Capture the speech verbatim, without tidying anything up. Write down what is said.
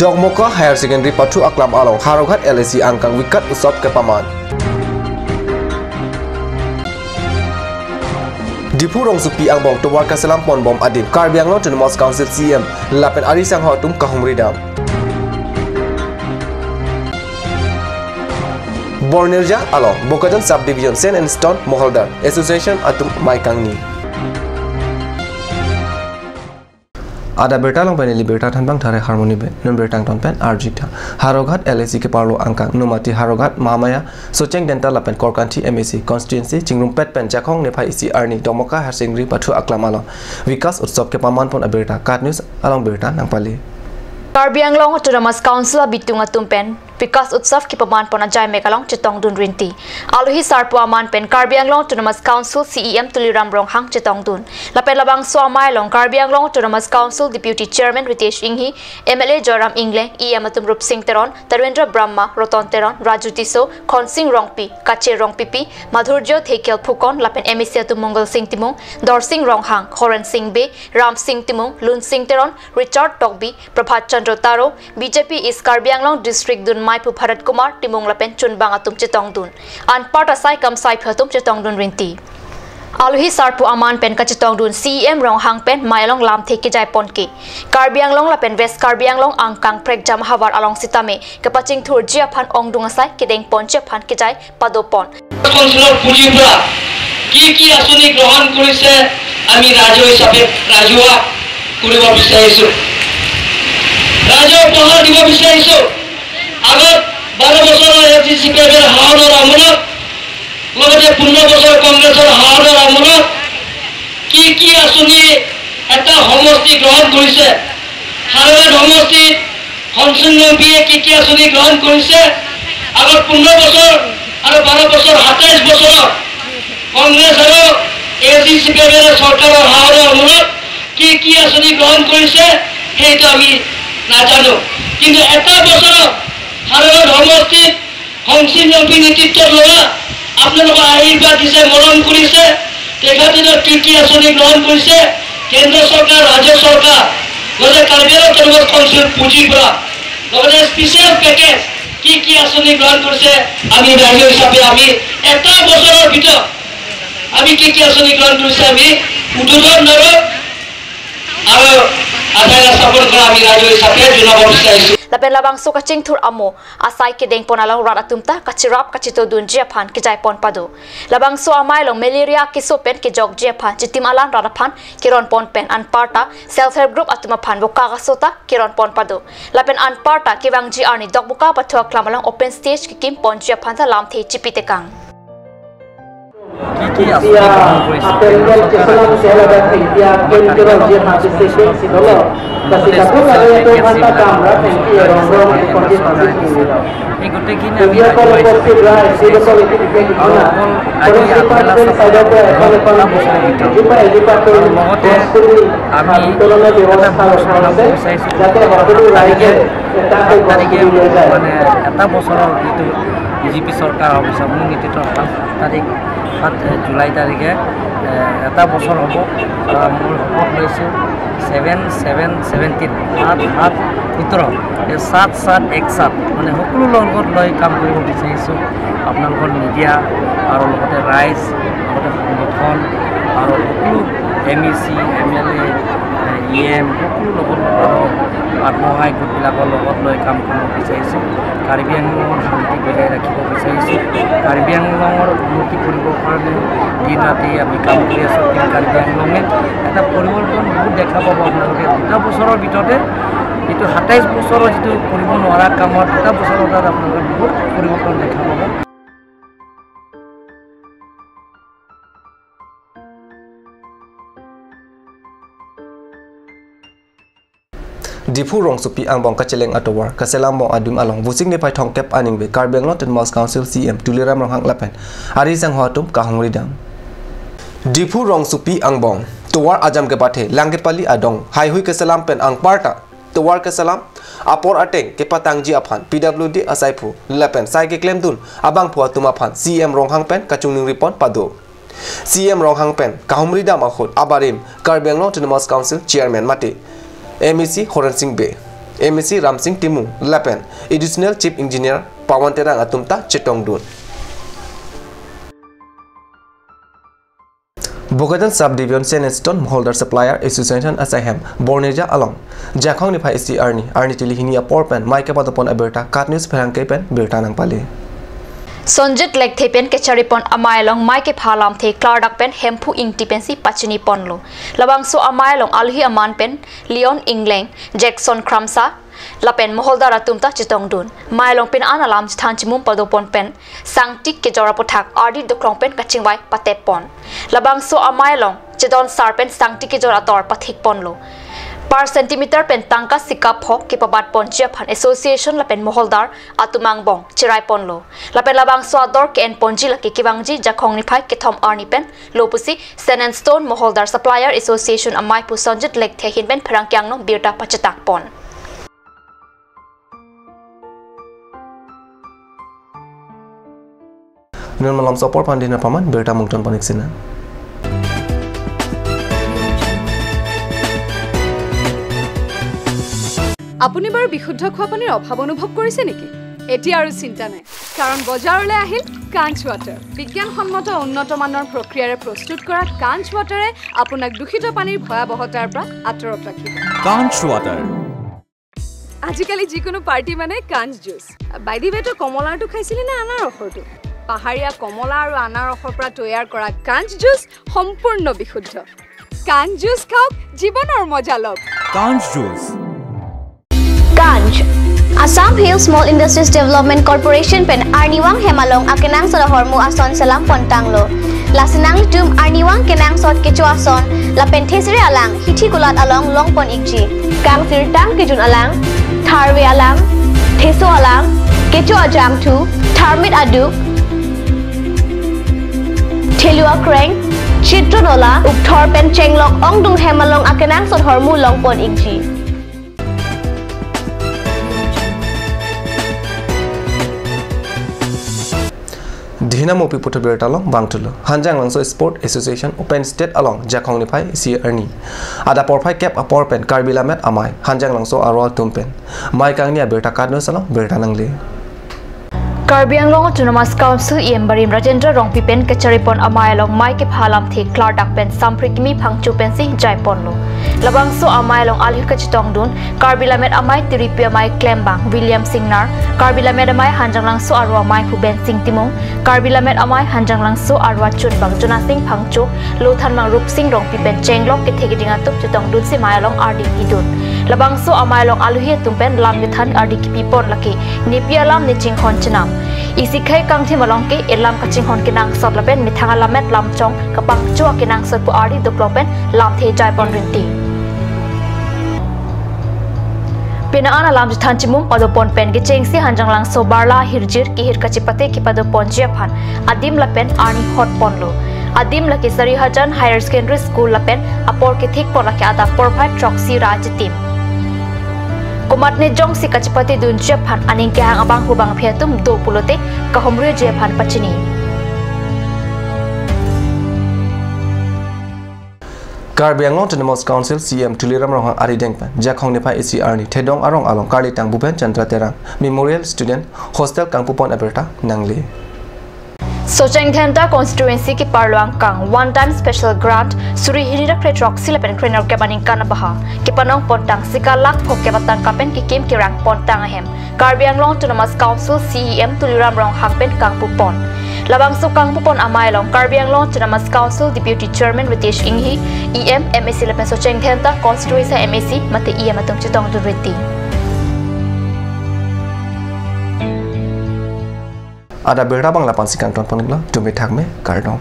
Dokmoka Higher Secondary pathu aklam along Howraghat L A C angkang Vikas Utsav kepaman. Diphu rongsopi angbong tovar kaselam ponbom adim Karbi Anglong Autonomous Council C E M lapen ari sangho atum kahumri dam. Bornirja along Bokajan Subdivision Sand and Stone Moholdar Association atum mei kangni. Adap birta along pen ili birta thanbang thare Harmony Ben. Non birta angton pen arjik tha. Howraghat L A C keparlo angkang Nomati Howraghat Mahamaya Socheng Dhenta lapen Korkanthi M A C constituency chingrumpet pen Jakhong niphai isi arni Dokmoka Higher Secondary pathu aklam along Vikas Utsav kepaman pon abirta KAT News along birta nangpali. Karbi Anglong Autonomous Council abitung atum pen Vikas Utsav kepaman pon ajai mek along chetongdun rinti. Alohi sarpo aman pen Karbi Anglong Autonomous Council C E M Tuliram Ronghang chetongdun. Lapen labangso amei along Karbi Anglong Autonomous Council Deputy Chairman Ritesh Enghi, M L A Joyram Engleng, E M atum Rupsing Teron, Tarvendra Brahma, Roton Teron, Raju Tisso, Khonsing Rongpi, Kache Rongpipi, Madhurjo Thekial Phukon, lapen M A C atum Mongal Sing Timung, Dorsing Ronghang, Horen Sing Bey, Ram Sing Timung, Lun Sing Teron, Richard Tokbi, Prabhat Chandra Taro, B J P East Karbi Anglong District dun mei Pu Bharat Kumar Timung lapen chunbang atum chetongdun. Anparta sai kam sai phu atum chetongdun rinti. Alohi sarpo aman pen kachetongdun C E M Ronghang pen mei along lamthe kejai pon ke. Karbi Anglong lapen West Karbi Anglong angkang prekjam havar along sitame kepachingthurji aphan ongdung asai kedeng ponji aphan kejai padopon. কংগ্ৰেছৰ পুঁজিৰ পৰা কি কি আঁচনি গ্ৰহণ কৰিছে, আমি ৰাইজৰ হিচাপে ৰাজহুৱা কৰিব বিচাৰিছো, ৰাইজক উপহাৰ দিব বিচাৰিছো। আগত বাৰ বছৰৰ এ জি চি পেমেণ্ট হাওনৰ আমোলত, লগতে পোন্ধৰ বছৰ কংগ্ৰেছৰ হাওনৰ আমোলত কি কি আঁচনি এটা সমষ্টি গ্ৰহণ কৰিছে, হাৰৱে সমষ্টিত হংসিং নংপিয়ে কি কি আঁচনি গ্ৰহণ কৰিছে, আগত পোন্ধৰ বছৰ আৰু বাৰ বছৰ, সাতাইছ বছৰত কংগ্ৰেছ আৰু এ জি চি পেমেণ্ট চৰকাৰৰ হাওনৰ আমোলত কি কি আঁচনি গ্ৰহণ কৰিছে, সেইটো আমি নাজানো। কিন্তু এটা বছৰত হাৰৱে সমষ্টিত হংসিং নংপি নেতৃত্বত লোৱা আপোনালোকৰ আশীৰ্বাদ দিছে, মৰম কৰিছে, তেখেতে কি কি আঁচনি গ্ৰহণ কৰিছে, কেন্দ্ৰ চৰকাৰ, ৰাজ্য চৰকাৰ, লগতে কাৰ্বি আংলং অট'নমাছ কাউন্সিল পুঁজিৰ পৰা, লগতে স্পেচিয়েল পেকেজ কি কি আঁচনি গ্ৰহণ কৰিছে, আমি ৰাইজ হিচাপে আমি এটা বছৰৰ ভিতৰত আমি কি কি আঁচনি গ্ৰহণ কৰিছে, আমি উদ্বোধন আৰু, আৰু আধাৰশিলা স্থাপন কৰা আমি ৰাইজ হিচাপে জনাব বিচাৰিছো। Lapen labangso kachingthur amo asai kedeng pon along rat atum ta kachirap kachitodunji aphan kejai pon pado. Labangso amei along malaria keso pen kejokji aphan chitim alam rat aphan keron pon pen anparta self help group atum aphan vokak aso ta keron pon pado. Lapen anparta kevangji arni Dokmoka pathu aklam along open stage kekim ponji aphan ta lamthe chipi tekang. কি কি আঁচনি গ্ৰহণ কৰিছে? কেন্দ্ৰ চৰকাৰে আমাৰ কাৰ্বি আংলঙত আঁচনি গ্ৰহণ কৰিছে। লগতে স্পেচিয়েল পেকেজ চৰকাৰে এই গোটেইখিনি আমি ৰাইজৰ হিচাপে আৰু অকল আজি আধাৰশিলা স্থাপন কৰা এটা বছৰৰ ভিতৰত আৰু লগতে আমি এটা বহুত ডাঙৰ কাম বিচাৰিছোঁ। যাতে সকলো ৰাইজে সাত তাৰিখে মানে এটা বছৰৰ যিটো বিজেপি চৰকাৰ অহাৰ পিছত মোৰ নেতৃত্বত সাত তাৰিখ, সাত জুলাই তাৰিখে, এ, এটা বছৰ হ'ব। আ, মই শপত লৈছোঁ ছেভেন ছেভেন ছেভেণ্টিন, সাত সাত সোতৰ, এই সাত সাত এক সাত, মানে সকলো লগত লৈ কাম কৰিব বিচাৰিছোঁ। আপোনালোকৰ মিডিয়া আৰু লগতে ৰাইজ, লগতে সংগঠন আৰু সকলো এম ই চি, এম এল এ, ই এম, সকলো লগত আৰু আত্মসহায়ক গোটবিলাকৰ লগত লৈ কাম কৰিব বিচাৰিছোঁ। কাৰ্বি আংলঙৰ শান্তি বজাই ৰাখিব বিচাৰিছোঁ। কাৰ্বি আংলঙৰ উন্নতি কৰিবৰ কাৰণে দিন ৰাতি আমি কাম কৰি আছোঁ। কিন্তু কাৰ্বি আংলঙে এটা পৰিৱৰ্তন বহুত দেখা পাব আপোনালোকে। দুটা বছৰৰ ভিতৰতে যিটো সাতাইছ বছৰৰ যিটো কৰিব নোৱাৰা কামত দুটা বছৰৰ তাত আপোনালোকে বহুত পৰিৱৰ্তন দেখা পাব। Diphu rongsopi angbong kacheleng atovar kaselambom adim along Vosik niphai thomkep aningve Karbi Anglong Autonomous Council C E M Tuliram Ronghang lapen ari sangho atum kahumri dam. Diphu rongsopi angbong tovar ajam kepathe Langkepali adong haihui keselam pen anparta tovar keselam apor ateng kepatangji aphan P W D asaiphu lapen sai keklemdun abangphu atum aphan C E M Ronghang pen kachoningri pon pado. C E M Ronghang pen kahumri dam ahut abarim Karbi Anglong Autonomous Council Chairman mate M A C Horen Sing Bey, M A C Ramsing Timung lapen Additional Chief Engineer Pawan Terang atum ta chetongdun. Bokajan Subdivision Sand and Stone Moholdar Supplier Association asaihem Borneja along Jakhong niphai isi arni, arni tili hini apor pen mei kepadopon abirta KAT News pherangke pen birta nangpale. Sonjit Lekthe pen kecharipon amei along mei kepha alamthe klardak pen Hemphu Ingti pensi pachiniponlo. Labangso amei along alohi aman pen Leon Ingleng, Jackson Kramsa, lapen moholdar atum ta chetongdun. Mei along pin-an alam chethan chimum padopon pen sangti kejor aputhak ardi doklong pen kachingvai pateppon. Labangso amei along chedon sar pen sangti kejor ator pathikponlo. Per centimeter pen tangka sikap pho kepabatponji aphan association lapen moholdar atum angbong cheraiponlo. Lapen labangso ador ke-enponji lake kevangji Jakhong niphai kethom arni pen lo pusi Sand and Stone Moholdar Supplier Association amei pu Sonjit Lekthe ahin pen pherangke angno birta pachetakpon. Nun malomso apor pandina paman birta mungton panik sina. আপুনি বাৰু বিশুদ্ধ খোৱা পানীৰ অভাৱ অনুভৱ কৰিছে নেকি? এতিয়া আৰু চিন্তা নাই, কাৰণ বজাৰলৈ আহিল কাঞ্চ ৱাটাৰ। বিজ্ঞানসন্মত উন্নত মানৰ প্ৰক্ৰিয়াৰে প্ৰস্তুত কৰা কাঞ্চ ৱাটাৰে আপোনাক দূষিত পানীৰ ভয়াৱহতাৰ পৰা আঁতৰত ৰাখিব। কাঞ্চ ৱাটাৰ। আজিকালি যিকোনো পাৰ্টি মানে কাঞ্চ জুচ। বাই দি ৱে, তই কমলাৰটো খাইছিলি নে আনাৰসৰটো? পাহাৰীয়া কমলা আৰু আনাৰসৰ পৰা তৈয়াৰ কৰা কাঞ্চ জুচ সম্পূৰ্ণ বিশুদ্ধ। কাঞ্চ জুচ খাওক, জীৱনৰ মজা লওক। কাঞ্চ juice. Kanj, Assam Hill Small Industries Development Corporation pen arnivang hem along akenangsot ahormu ason selam pontanglo. Lasi nanglitum arnivang kenangsot kecho ason lapen thesere alang hithi kulat along longpon ikji. Kangsirtang kejun alang, tharve alang, theso alang, kecho ajangthu, tharmit aduk, thelu akreng, chitron ola, ukthor pen chenglok ongdung hem along akenangsot ahormu longpon ikji. Dihina mopi puthot birta along bangthulo. Hanjanglangso Sport Association Open State along Jakhong niphai isi arni adap porphai kep apor pen Karbi Lammet Amei Hanjanglangso aro atum pen mei kangni abirta KAT News along birta nangle. Karbi Anglong Autonomous Council E M Barim Rajendra Rongpi pen kecharipon amei along mei kepha alamthe klardak pen Samphre Kimi Phangcho pensi jaiponlo. Labangso amei along alohi kachetongdun Karbi Lammet Amei Tiripi Amei Klembang William Singnar, Karbi Lammet Amei Hanjanglangso aro amei Phuben Sing Timung, Karbi Lammet Amei Hanjanglangso aro achunbang Jonasing Phangcho, lothanbang Rupsing Rongpi pen chenglok kethe keding atum chetongdunsi mei along ardi pidun. Labangso amei along alohi atum pen lam kethan ardi kipipon lake nepi alam ne chinghon chenam. Isi khei kangthim along ke elam kachinghon kenangsot lapen methang alammet lamchong kapangcho akenangsot pu ardi doklong pen lamthe jaipon rinti. Pin-an alam chethan chimum padopon pen kechengsi Hanjanglangso Barla ahirjir kehir kachepate kepadoponji aphan adim lapen arni hotponlo. Adim lake Sarihajan Higher Secondary School lapen apor kethikpon lake adap porphai throksi ra achitim. Komatne jongsi kachepatedunji aphan aning kehang abang hubang aphi atum do pulote kahumriji aphan pachini. Karbi Anglong Autonomous Council C E M Tuliram Ronghang arideng pen Jakhong niphai isi arni Thedong arong along karlitang Bhupen Chandra Terang Memorial Student Hostel kangpupon abirta nangle. Socheng Dhenta Constituency keparlo angkang One Time Special Grant suri hini ra kre throksi lapen kre nerkep aningkan abaha kepanong pontang sika lakh phokep atangka pen kekim kerang pontang ahem Karbi Anglong Autonomous Council C E M Tuliram Ronghang pen kangpupon. Labangso kangpupon amei along Karbi Anglong Autonomous Council Deputy Chairman Ritesh Enghi, E M, M A C lapen Socheng Dhenta Constituency M A C mate E M atum chetongdun rinti. Adap birta abang la-ansi kangton pon-iklo, tumi thakme, kardom.